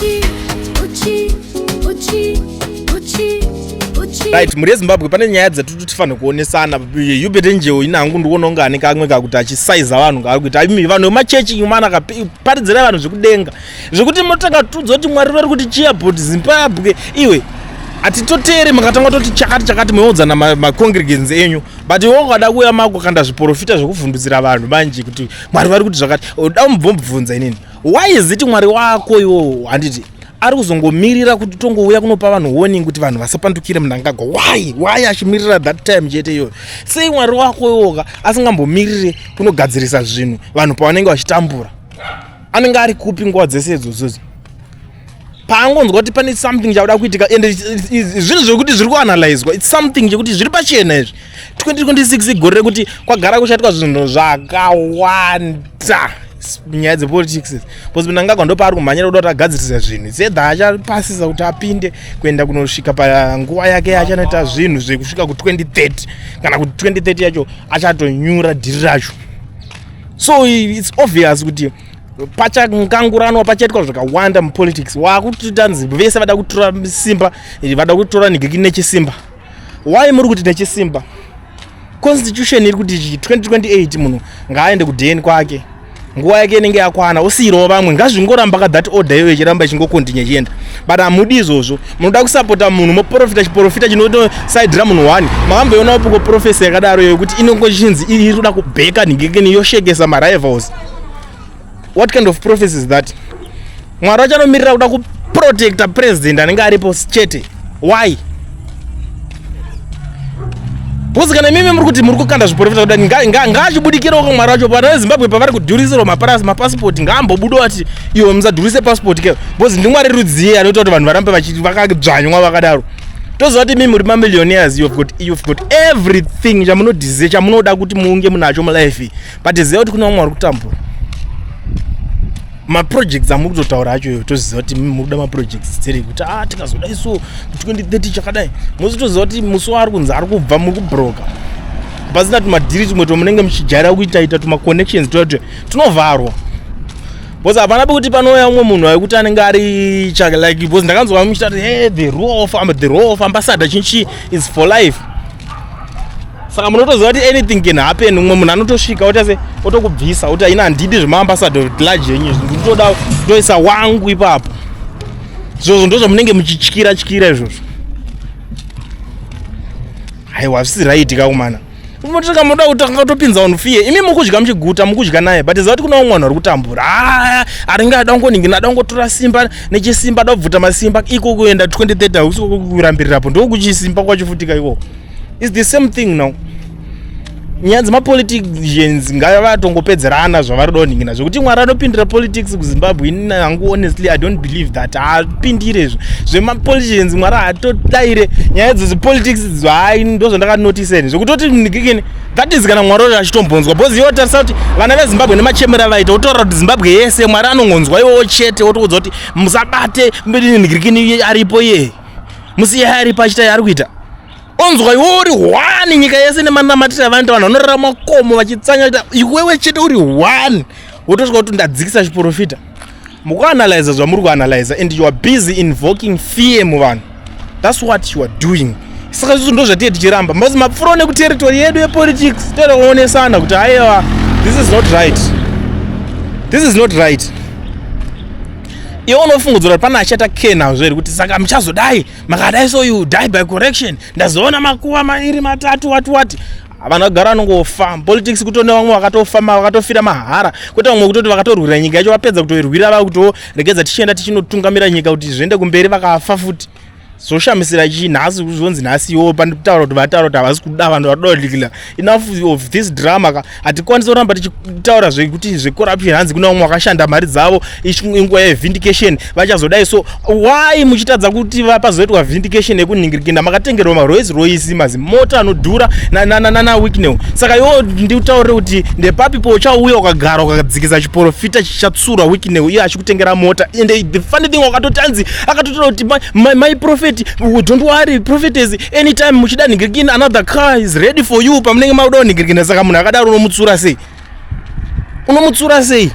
Uchi, uchi, uchi, uchi, uchi. Right, mhuri yeZimbabwe, pane nyaya dzatitotifanira kuonesana. Hubert Angel ina hangu ndikuona kunge ane kamwe kakuti achisaiza vanhu kaari kuita. Imi vanhu vemachechi mana kaparidzirai vanhu zvekudenga, zvekuti munotanga tuudza kuti Mwari vari kuti chii about Zimbabwe. Iwe hatitoteere, makatanga toti chakati chakati, moiudzana macongregants enyu, but iwe ukada kuuya makukanda zviprofita zvekuvhundutsira vanhu manje kuti Mwari vari kuti zvakati, uda mubvomubvunza inini, why is it Mwari wako iwowo, handiti, ari kuzongomirira kuti tongouya kunopa vanhu warning kuti vanhu vasapandukire Mnangagwa? Why achimirira that time chete iyoyo? Sei Mwari wako iwoka asingambomirire kunogadzirisa zvinhu vanhu pavanenge vachitambura? Anenge ari kupi nguva dzese idzodzo paangonzwa kuti pane something chauda kuitika? And zvinhu zvekuti zviri kuanalyzwa, it's something chekuti zviri pachena izvi. 2026 igore rekuti kwagara kuchaitwa zvinhu zvakawanda, nyaya dzepolitics, because Mnangagwa ndo paari kumhanyira kuda kuti agadzirisa zvinhu. Sedha achapasisa kuti apinde kuenda kunosvika panguva yake achanoita zvinhu zvekusvika ku2030, kana kuti 2030 yacho achatonyura dhiri racho. So it's obvious kuti pachanganguranwa, pachaitwa zvakawanda mupolitics. Wakuti tanzi vese vada kutora simba, vada kutora nigiki nechisimba. Why muri kuti nechisimba? Constitution iri kuti 2028 munhu ngaaende kudheni kwake, nguva yake inenge yakwana, usiyirawo vamwe. Ngazvingoramba ka that order iyoyo ichiramba ichingokontinya ichienda, but hamudi izvozvo. Munoda kusapota munhu, moprofita chiprofita chinotosaidhira munhu one. Makamboionawo poko prophecy yakadaro yokuti inongochinzi iri kuda kubheka nigekeni yoshekesa marivals? What kind of prophecy is that? Mwari achanomirira kuda kuprotecta president anenge aripo chete? Why? Because kana imimi muri kuti muri kukanda zviprofita kuda, ngaachibudikirawo ka Mwari wacho. Vana veZimbabwe pavari kudhurisirwa mapasipoti, ngaambobuda ati, "Iwe, musadhurise pasipoti ke," because ndiMwari rudziye anoita kuti vanhu varambe vakadzvanywa vakadaro? Toziva kuti imi muri mamillionaires, you've got everything chamunodhize, chamunoda kuti munge munacho mulife, but ziva kuti kuna vamwe vari kutambura. Maprojects amuri kutotaura acho iyo, toziva kuti muri kuda maprojects tsere kuti a tikazodai so 2030 chakadai, musitoziva kuti musi waari kunzi ari kubva muri kubroka pasina tumadhiri tumwe twamunenge muchijaira kuitaita, tumaconnections twatwo tunovharwa, because hapana pekuti panouya umwe munhu wekuti anenge ari chake, like, because ndakanzwa muchitati, "Hey, the role of ambassador chinchi is for life." Saka munotoziva kuti anything can happen. Umwe munhu anotosvika ota se otokubvisa, oti, "Haina, handidi zvemaambassador large yenyu izvi, ndinotoda kutoisa wangu ipapo." Izvozvo ndo zvamunenge muchityira tyira izvozvo. Haiwa, zvisi right kakumana. Mutika munoda kutanga kutopinza vanhu fear. Imi mukudya muchiguta, mukudya naye, but ziva kuti kuna vamwe vanhu vari kutambura. Aringe ada kungoningina, ada kungotora simba nechisimba, ada kubvuta masimba iko. Kuenda 2030 hausi kurambirirapo, ndokuchisimba kwacho futika ikoko. It's the same thing now. Nyaya dzemapoliticians ngavatongopedzerana zvavari kuda kuningina. Zvekuti Mwari anopindira politics kuZimbabwe, ini hangu honestly I don't believe that. Haapindire izvo zvemapoliticians. Mwari haatodaire nyaya dzezipolitics idzo. Hai, ndo zvandakanotiseni zvekutoti nigikini, that is kana Mwari wacho achitombonzwa, because iwo tarisa kuti vana veZimbabwe nemachemera vaita, wotaura kuti Zimbabwe yese Mwari anongonzwa iwowo chete, wotoudza kuti musabate nigirikini aripo, iye musiye aripo achita ari kuita. Onzwa iwe uri one nyika yese nemanamatiro avanoita, vanhu vanorara makomo vachitsanya kuita, iwewe chete uri one wotosvika kuti ndadzikisa chiprofita. Mukuanalyza zvamuri kuanalyza, and you are busy invoking fear muvanhu. That's what you are doing. Saka isusu ndo zvatiye tichiramba because mapfuuro nekuterritory yedu yepolitics, toda kuonesana kuti aiwa, this is not right, this is not right. Iwe unofungudzira kuti pane achaita care nazvo here kuti saka muchazodai makadai so you die by correction? Ndazoona makuva mairi matatu wati wati, vanhu vagara vanongofa politics. Kutone vamwe vakatofa, vakatofira mahara, kwete vamwe kutoti vakatorwira nyika yacho, vapedza kutoirwira, vakutoregedza tichienda tichinotungamira nyika kuti zviende kumberi, vakafa futi. Zoshamisira chii nhasi zvonzi nhasi iwo pandikutaura kuti vataura kuti havasi kuda vanhu vadodikila? Enough of this drama ka. Hatikwanisi kuramba tichitaura zvekuti zvecorruption, hanzi kuna vamwe vakashanda mari dzavo, inguva yevindication vachazodai. So why muchitadza kuti pazoitwa vindication yekuningirikina? Makatengerwa maRolls Royce, mazimota anodhura naWicknell. Saka iwo nditaurire kuti ndepapi pouchauya ukagara ukadzikisa chiprofita chichatsura Wicknell, iye achikutengera mota? And the funny thing, wakatoti anzi akatotaura kuti my prophet, don't worry, prophetess, anytime muchida ningirikina, another car is ready for you pamunenge makuda kuningirikina. Saka munhu akadaro unomutsura sei? Unomutsura sei?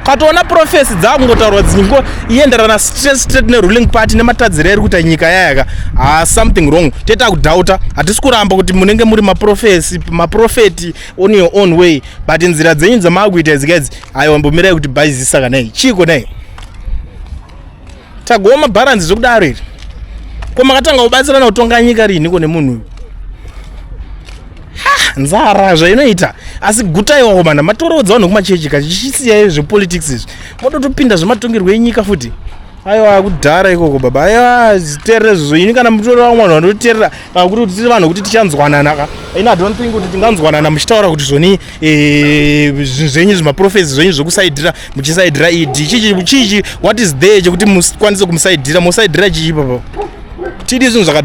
Katoona prophecy dzakungotaurwa dzingo ienderana straight straight neruling party nematadziro eri kuita nyika yayaka. Ha, something wrong, toita kudoubta. Hatisi kuramba kuti munenge muri maprophecy, maprofeti on your own way, but nzira dzenyu dzamaakuita idzi kaidzi, aiwa, mbomirai kuti bhaizisa kanai chiiko nai tagoma bharanzi zvekudaro iri. Ko makatanga kubatsirana kutonga nyika riniko nemunhu uyu? Nzara zvainoita, asi gutaiwawo mana matorodza vanhu kumachechi kachisiyai zvepolitics izvi, modotopinda zvematongerwo enyika futi. Aiwa, kudhara ikoko baba. Aiwa, ziterere zvizvo. Ini kana mutori vamwe vanhu vanoteerera, kana kuti tiri vanhu kuti tichanzwanana ka, ini I don't think kuti tinganzwanana muchitaura kuti zvoni zvinhu zvenyu, zvimaprophecy zvenyu zvekusaidhira, muchisaidhira ED chichi chichi. What is there chekuti mukwanise kumusaidhira? Musaidhira chichi papa? Tidi zvinhu zvaka